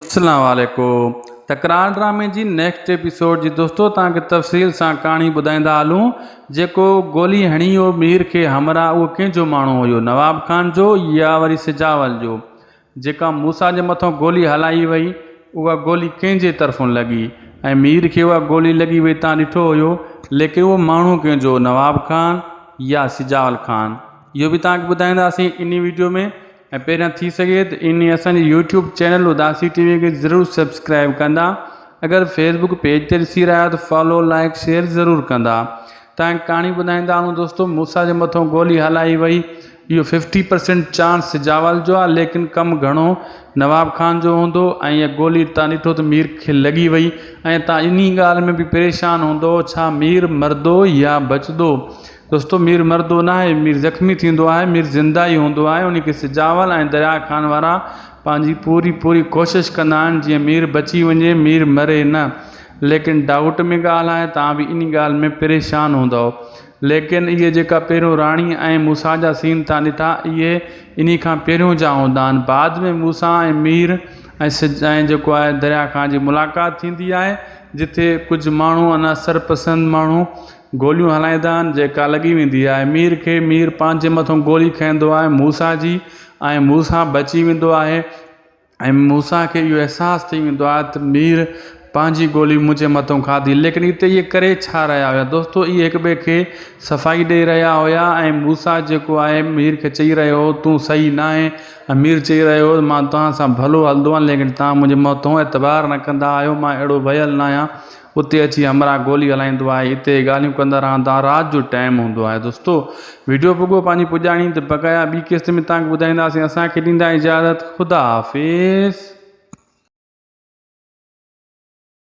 اسلام عليڪم تڪرار ڊرامي جي نيڪسٽ ايپيسوڊ جي دوستو توهان کي تفصيل سان ڪهاڻي ٻڌائيندا هلون جيڪو گولي هڻي ويو مير کي همراهه اهو ڪنهن جو ماڻهو هيو نواب خان جو يا وري سجاول جو جيڪا موسيٰ جي مٿان گولي هلائي وئي اها گولي ڪنهن جي طرفون لڳي ۽ مير کي اها گولي لڳي وئي توهان ڏٺو هيو ليڪن اهو ماڻهو ڪنهن جو نواب خان يا سجاول خان اهو به توهان کي ٻڌائينداسين انهي ويڊيو ۾ ۽ پهريان ٿي سگهي ته انهي اسان جي يوٽيوب چينل اداسي ٽي وي کي ضرور سبسڪرائب ڪندا اگر فيسبوڪ پيج تي ڏسي رهيا آهيو ته فالو لائڪ شيئر ضرور ڪندا تان ڪهاڻي ٻڌائيندا آهيون دوستو موسا جي مٿو گولي هلائي وئي اهو ففٽي پرسنٽ چانس سجاول جو آهي ليڪن ڪم گهڻو نواب خان جو هوندو ۽ اها گولي تان ڏٺو ته مير کي لڳي وئي ۽ تان انهي ڳالهه ۾ به پريشان هوندو ڇا مير مردو يا بچدو دوستو مير مردو ناهي مير زخمي ٿيندو آهي مير زنده ئي هوندو آهي ان کي سجاول ۽ دريا خان وارا پنهنجي پوري پوري ڪوشش ڪندا آهن جيئن مير بچي وڃي مير مري نه ليڪن ڊائوٽ ۾ ڳالهه آهي توهان به ان ڳالهه ۾ پريشان هوندؤ ليڪن اهي جيڪا پهريون راڻي ۽ موسيٰ جا سين توهان ڏٺا اهي انهي کان پهريون جا هوندا آهن بعد ۾ موسيٰ ۽ مير ۽ سج ۽ جيڪو آهي دريا خان جي ملاقات ٿيندي آهي جتي ڪجهه ماڻهو انا سرپسند ماڻهو گوليون هلائيندا آهن جيڪا لڳي ويندي آهي مير کي مير پنهنجي مٿون گولي کائيندو آهي موسيٰ جي ۽ موسيٰ بچي ويندو آهي ۽ موسيٰ کي اهو احساس ٿي ويندو آهي ته مير پنهنجي گولي منهنجي مٿون کاڌي ليڪن هتي اهي ڪري ڇا رهيا هيا دوستو اهي هڪ ٻئي کي صفائي ڏئي رهيا هيا ۽ موسيٰ جيڪو آهي مير کي چئي رهيو هو تون صحيح ناهين ۽ مير چئي رهيو هو مان توهان سان ڀلو هلندو آهيان ليڪن توهان منهنجي مٿون اعتبار نه ڪندا آهيو مان اهڙو ويل ناهيان اتي اچي همراهه گولي هلائيندو آهي اتي ڳالهيون ڪندا رهندا رات جو ٽائيم هوندو آهي دوستو ويڊيو پڳو پنهنجي پڄاڻي ته بقايا ٻي قسط ۾ توهان کي ٻڌائينداسين اسان کي ڏيندا اجازت خدا حافظ.